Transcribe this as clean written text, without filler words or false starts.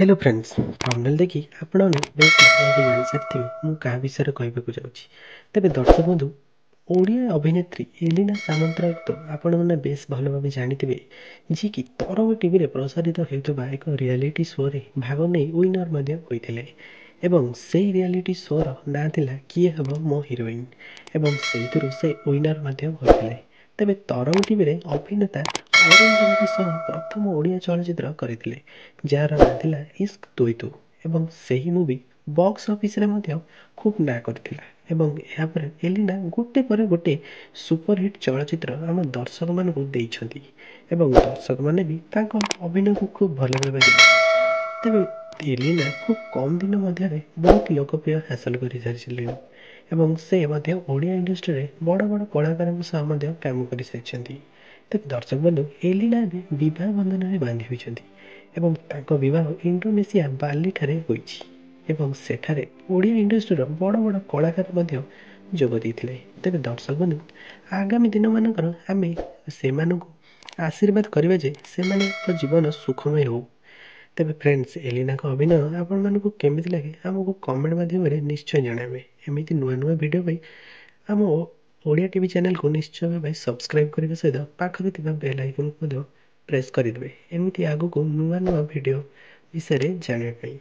Hello friends, thumbnail ଦେଖି ଆପଣମାନେ ବେଶ ଭଲ ଭାବେ ଜାଣିସାରିଥିବେ ମୁଁ କାହା ବିଷୟରେ କହିବାକୁ ଯାଉଛି। ତେବେ ଦର୍ଶକ ବନ୍ଧୁ, ଓଡ଼ିଆ ଅଭିନେତ୍ରୀ ଏଲିନା ସାମନ୍ତରାୟକୁ ତ ଆପଣମାନେ ବେଶ ଭଲ ଭାବେ ଜାଣିଥିବେ, ଯିଏକି ତରଙ୍ଗ ଟିଭିରେ ପ୍ରସାରିତ ହେଉଥିବା ଏକ ରିଆଲିଟି ଶୋରେ ଭାଗ ନେଇ ୱିନର୍ ମଧ୍ୟ ହୋଇଥିଲେ ଏବଂ ସେଇ ରିଆଲିଟି ଶୋର ନାଁ ଥିଲା କିଏ ହେବ ମୋ ହିରୋଇନ୍ ଏବଂ ସେଇଥିରୁ ସେ ୱିନର୍ ମଧ୍ୟ ହୋଇଥିଲେ। ତେବେ ତରଙ୍ଗ ଟିଭିରେ ଅଭିନେତା ଅରୁଣ ସହ ପ୍ରଥମ ଓଡ଼ିଆ ଚଳଚ୍ଚିତ୍ର କରିଥିଲେ, ଯାହାର ନାଁ ଥିଲା ଇସ୍କ ତୁଇ ତୁ ଏବଂ ସେହି ମୁଭି ବକ୍ସ ଅଫିସରେ ମଧ୍ୟ ଖୁବ୍ ନାଁ କରିଥିଲା। ଏବଂ ଏହାପରେ ଏଲିନା ଗୋଟେ ପରେ ଗୋଟେ ସୁପରହିଟ୍ ଚଳଚ୍ଚିତ୍ର ଆମ ଦର୍ଶକମାନଙ୍କୁ ଦେଇଛନ୍ତି ଏବଂ ଦର୍ଶକମାନେ ବି ତାଙ୍କ ଅଭିନୟକୁ ଖୁବ୍ ଭଲ ଭାବେ ଦେଖିଛନ୍ତି। ତେବେ ଏଲିନା ଖୁବ୍ କମ୍ ଦିନ ମଧ୍ୟରେ ବହୁତ ଲୋକପ୍ରିୟ ହାସଲ କରିସାରିଲେଣି ଏବଂ ସେ ମଧ୍ୟ ଓଡ଼ିଆ ଇଣ୍ଡଷ୍ଟ୍ରିରେ ବଡ଼ ବଡ଼ କଳାକାରଙ୍କ ସହ ମଧ୍ୟ କାମ କରିସାରିଛନ୍ତି। ତେବେ ଦର୍ଶକ ବନ୍ଧୁ, ଏଲିନା ଏବେ ବିବାହ ବନ୍ଧନରେ ବାନ୍ଧି ହୋଇଛନ୍ତି ଏବଂ ତାଙ୍କ ବିବାହ ଇଣ୍ଡୋନେସିଆ ବାଲିଠାରେ ହୋଇଛି ଏବଂ ସେଠାରେ ଓଡ଼ିଆ ଇଣ୍ଡଷ୍ଟ୍ରିର ବଡ଼ ବଡ଼ କଳାକାର ମଧ୍ୟ ଯୋଗ ଦେଇଥିଲେ। ତେବେ ଦର୍ଶକ ବନ୍ଧୁ, ଆଗାମୀ ଦିନମାନଙ୍କର ଆମେ ସେମାନଙ୍କୁ ଆଶୀର୍ବାଦ କରିବା ଯେ ସେମାନଙ୍କ ଜୀବନ ସୁଖମୟ ହେଉ। ତେବେ ଫ୍ରେଣ୍ଡସ୍, ଏଲିନାଙ୍କ ଅଭିନୟ ଆପଣମାନଙ୍କୁ କେମିତି ଲାଗେ ଆମକୁ କମେଣ୍ଟ ମାଧ୍ୟମରେ ନିଶ୍ଚୟ ଜଣାଇବେ। ଏମିତି ନୂଆ ନୂଆ ଭିଡ଼ିଓ ପାଇଁ ଆମ ଓଡ଼ିଆ ଟିଭି ଚ୍ୟାନେଲକୁ ନିଶ୍ଚୟ ଭାବେ ସବସ୍କ୍ରାଇବ୍ କରିବା ସହିତ ପାଖରେ ଥିବା ବେଲ୍ ଆଇକନ୍କୁ ମଧ୍ୟ ପ୍ରେସ୍ କରିଦେବେ, ଏମିତି ଆଗକୁ ନୂଆ ନୂଆ ଭିଡ଼ିଓ ବିଷୟରେ ଜାଣିବା ପାଇଁ।